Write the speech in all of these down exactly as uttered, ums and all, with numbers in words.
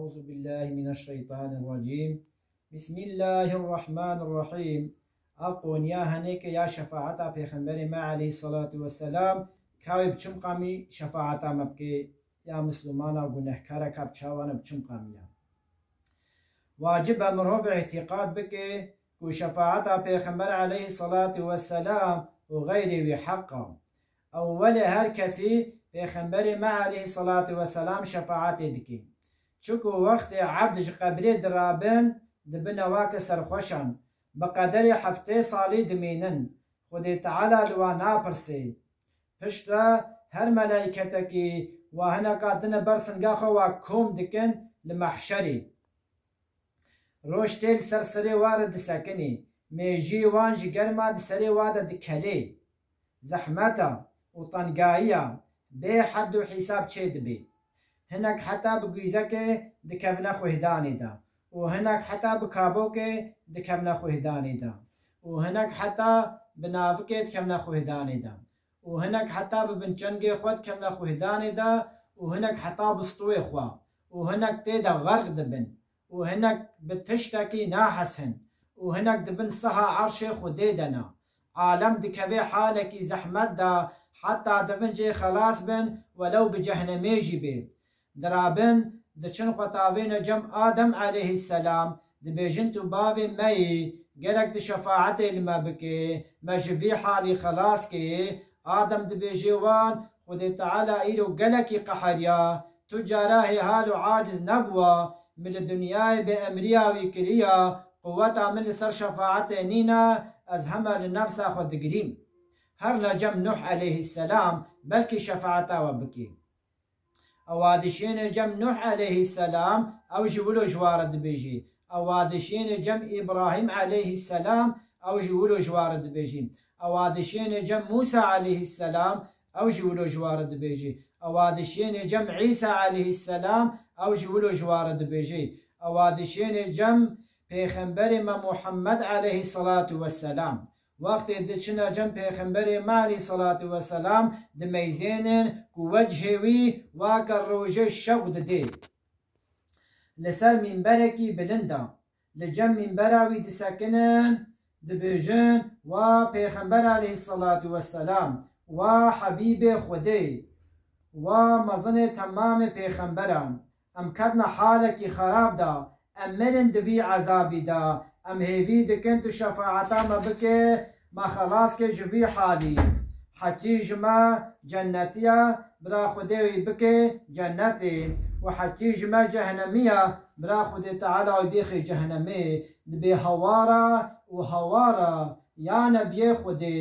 Euzu billahi mineşşeytanirracim. Bismillahirrahmanirrahim. Ev qonya henêke ya şefaeta Pêxemberê me aleyhissalatu vesselam, ka wê bi çim qamî şefaeta me bike, ya misilmana gunehkara ka bi çawa ne bi çim qamî ya. Wacib e mirov îtîqad bike ku şefaeta Pêxember aleyhissalatu vesselam û xeyrê wî heq e. Ewwelê her kesî Pêxemberê me aleyhissalatu vesselam şefaetê dike. Çiku wextê ebd ji qebrê dirabin, dibine wake serxweşan. Bi qederê heftê salî dimînin. Xwedê Teala li wan napirse. Piştre her melaîketekî wa hineka dine ber singa xwe wa kom dikin li mehşerê. Roj tê li ser serê wa re disekinê, mêjiyê wan ji germa di serê wa de dikelê. Zehmeta û tengayiya bê hed û hîsab çê dibê. Hinek heta bi gwîzekê dikevine xwihdanê de û hinek heta bi kabokê dikevine xwihdanê de û hinek heta bi navikê dikevine xwihdanê de û hinek heta bi binçengê xwe dikevine xwihdanê de û hinek heta bi stûyê xwe û hinek tê de xerq dibin û hinek bi tiştekî nahesin û hinek dibin siha erşê Xwedê de ne. Alem dikeve halekî zehmet de heta divin jê xelas bin, welew bi cehnemê jî bê. Dirabin, diçin xwe tavêne cem Adem aleyhisselam, dibêjin tu bavê me yî, gerek tu şefaetê li me bike, me ji vî halî xelas ke. Adem dibêje wan, Xwedê Teala îro gelekî qeheriya, tu cara hêhal û aciz nebûwa, min li dinyayê bi emriya wî kiriya, quweta min li ser şefaetê nîne, ez hema li nefsa xwe digirîm. Her ne cem Nuh aleyhisselam, belkî şefaeta we bike. Ewa dişêne cem Nuh aleyhisselam, ew jî wilo ji wa re dibêjî. Ewa dişêne cem Îbrahîm aleyhisselam, ew jî wilo ji wa re dibêjî. Ewa dişêne cem Mûsa aleyhisselam, ew jî wilo ji wa re dibêjî. Ewa dişêne cem Îsa aleyhisselam, ew jî wilo ji wa re dibêjî. Ewa dişêne cem Pêxemberê me Muhammed aleyhissalatu vesselam. Wextê diçine cem Pêxemberê me aleyhissalatu vesselam, dimeyzênin ku wechê wî wake rojê şew didê. Li ser mînberekî bilind e. Li cem mînbera wî disekinin, dibêjin, wa Pêxember aleyhissalatu vesselam, wa Habîbê Xwedê, wa mezinê temamê pêxemberan, em ketine halekî xerab de, em mirin di vî ezabî de, em hêvî dikin tu şefaeta me bike, me xelas ke ji vî halî. Heçî ji me cennetiya, bira Xwedê wî bike cennetê û heçî ji me cehenemiya, bira Xwedê Teala wî bêxê cehenemê. Dibê hewara û hewara ya nebiyê Xwedê,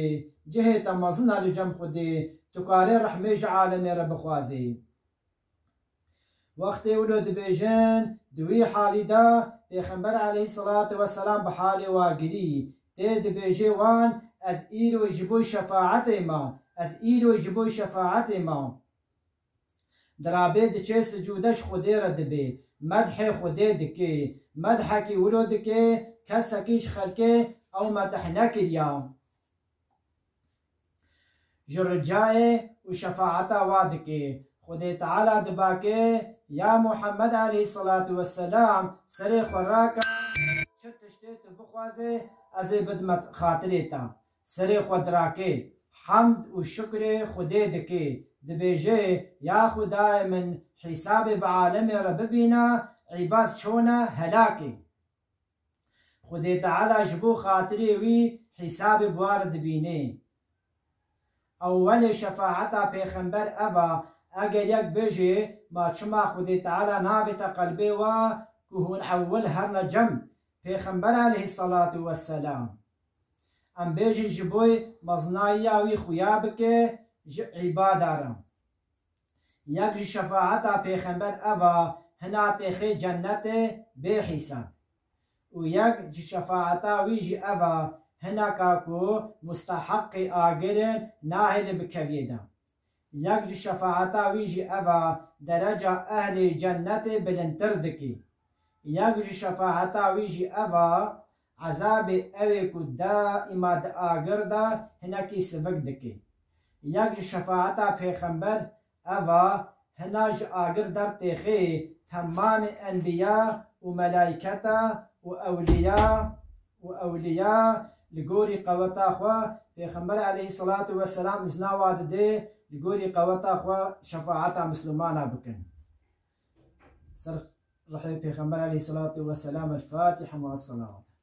cihê te mezin e li cem Xwedê, tu karê rehmê ji alemê re bixwazî. Wextê wilo dibêjin, di wî halî de Pêxember aleyhissalatu vesselam bi halê wa girî, tê dibêjê wan, ez îro ji bo şefaetê ma, ez îro ji bo şefaetê ma. Dirabê diçê sicûde ji Xwedê re dibê, medhê Xwedê dikê, medhekî wilo dikê, kesekî ji xelkê ew medh nekiriya. Ji ricayê û şefaeta wa dike. Xwedê Teala dibake, ya Muhammed aleyhissalatu vesselam, serê xwe rake, çi tiştê tu bixwazê, ez ê bidime xatirê te. Serê xwe dirake, hemd û şukrê Xwedê dike, dibêje, ya Xwedayê min, hîsabê bi alemê re bibîne, îbad çone helakê. Xwedê Teala ji bo xatirê wî hîsabê bi wa re dibîne. Ewwelê şefaeta pêxember ev a, eger yek bêje, ma çima Xwedê Teala navête qelbê wa ku hûn ewwel herne cem pêxember aleyhissalatu vesselam? Em bêjin ji bo mezinayiya wî xuya bike ji îbada re. Yek ji şefaeta pêxember ev a, hina têxê cennetê bê hîsab. Û yek ji şefaeta wî jî ev a, hineka ku musteheqê agir in nahêle bikeviyê de. Yek ji şefaeta wî jî ev a, dereca ehlê cennetê bilindtir dikî. Yek ji şefaeta wî jî ev a, ezabê ewê ku daîma di agir de hinekî sivik dikê. Yek ji şefaeta pêxember ev a, hina ji agir dertêxê, temamê enbiya û melayketa û ewliya û ewliya li gorî qeweta xwe Pêxember aleyhisselatu vesselam izna wa didê li gorî qeweta xwe şefaeta misilmana bikin. Ser rihê Pêxember aleyhisselatu vesselam, El-Fatiha ma salavat.